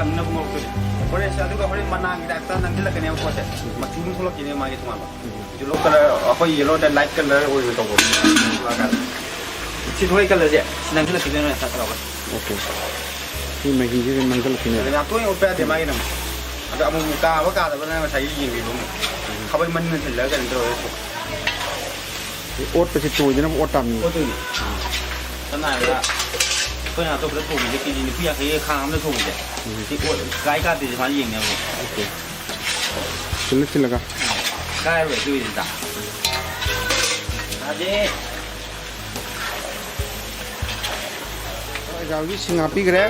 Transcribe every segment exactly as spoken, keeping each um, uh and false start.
ꯀꯪꯅꯕ ꯉꯧꯔꯛꯇꯣꯏꯅꯦ꯫ ꯍꯣꯔꯦꯟꯁꯦ, ꯑꯗꯨꯒ ꯍꯣꯔꯦꯟ ꯃꯅꯥꯒꯤ ꯇꯥꯏꯞꯇ ꯅꯪꯁꯤꯜꯂꯛꯀꯅꯦꯕ ꯄꯣꯠꯁꯦ꯫ ꯃꯆꯨ ꯑꯃ ꯊꯣꯛꯂꯛꯈꯤꯅꯦ ꯃꯥꯒꯤ ꯇꯣꯉꯥꯟꯕ꯫ ꯌꯦꯜꯂꯣ ꯀꯂꯔ, ꯑꯩꯈꯣꯏ ꯌꯦꯜꯂꯣꯗ ꯂꯥꯏꯠ ꯀꯂꯔ ꯑꯣꯏꯅ ꯇꯧꯕ꯫ ꯁꯤ ꯊꯣꯛꯂꯛꯏ ꯀꯂꯔꯁꯦ, ꯁꯤ ꯅꯪꯁꯤꯜꯂꯛꯈꯤꯗꯣꯏꯅꯦ ꯇꯛ ꯇꯧꯔꯒ꯫ ꯑꯣꯀꯦ꯫ ꯁꯤ ꯃꯍꯤꯁꯤꯗ ꯅꯪꯁꯤꯜꯂꯛꯈꯤꯅꯦꯕ꯫ ꯑꯗ ꯌꯥꯝ ꯇꯣꯏꯅ ꯑꯣꯠꯄ ꯌꯥꯗꯦ ꯃꯥꯒꯤ ꯅꯪ꯫ ꯑꯗ ꯑꯃꯨꯛ ꯑꯃꯨꯛ ꯀꯥꯕ ꯀꯥꯗꯕꯅ ꯉꯁꯥꯏꯒꯤ ꯌꯦꯡꯕꯤꯕ ꯑꯃꯨꯛ꯫ ꯈꯥꯕꯩ ꯃꯅꯤꯡꯅ ꯊꯤꯜꯂꯒ ꯀꯩꯅꯣ ꯇꯧꯔꯒ ꯑꯣꯠꯄꯁꯦ ꯇꯣꯏꯗꯅꯕ ꯑꯣꯠ ꯇꯥꯕꯅꯤ꯫ ꯑꯣꯠꯇꯣꯏꯅꯤ꯫ ꯁꯝꯅ ꯍꯥꯏꯔꯕꯗ ꯑꯩꯈꯣꯏꯅ ꯑꯇꯣꯞꯄꯗ ꯊꯣꯡꯕꯁꯦ ꯀꯦ ꯖꯤ ꯅꯤꯐꯨ ꯌꯥꯡꯈꯩ ꯈꯥꯡ ꯑꯃꯗ ꯊꯣꯡꯕꯁꯦ꯫ ꯎꯝ꯫ ꯁꯤ ꯑꯣꯠ ꯀꯥꯏ ꯀꯥꯗꯦꯁꯦ ꯃꯥꯅ ꯌꯦꯡꯅꯦꯕ꯫ ꯑꯣꯀꯦ꯫ ꯁꯤꯜꯂ ꯁꯤꯜꯂꯒ꯫ ꯀꯥꯏꯔꯣꯏ ꯑꯗꯨꯏꯗꯤ ꯇꯥ꯫ ꯇꯥꯗꯦ꯫ ꯑꯣꯖꯥ ꯍꯣꯏꯒꯤ ꯁꯤꯡ ꯍꯥꯞꯄꯤꯈ꯭ꯔꯦ꯫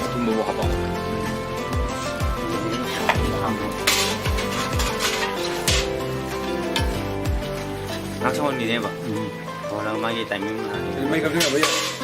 ꯊꯨꯝꯕꯕꯨ ꯍꯥꯞꯄ꯫ ꯉꯥꯛ ꯁꯧꯍꯟꯈꯤꯅꯦꯕ꯫ ꯁꯧꯍꯜꯂꯒ ꯃꯥꯒꯤ timing ꯃꯩ ꯀꯛꯊꯠꯅꯕ ꯌꯥꯏ꯫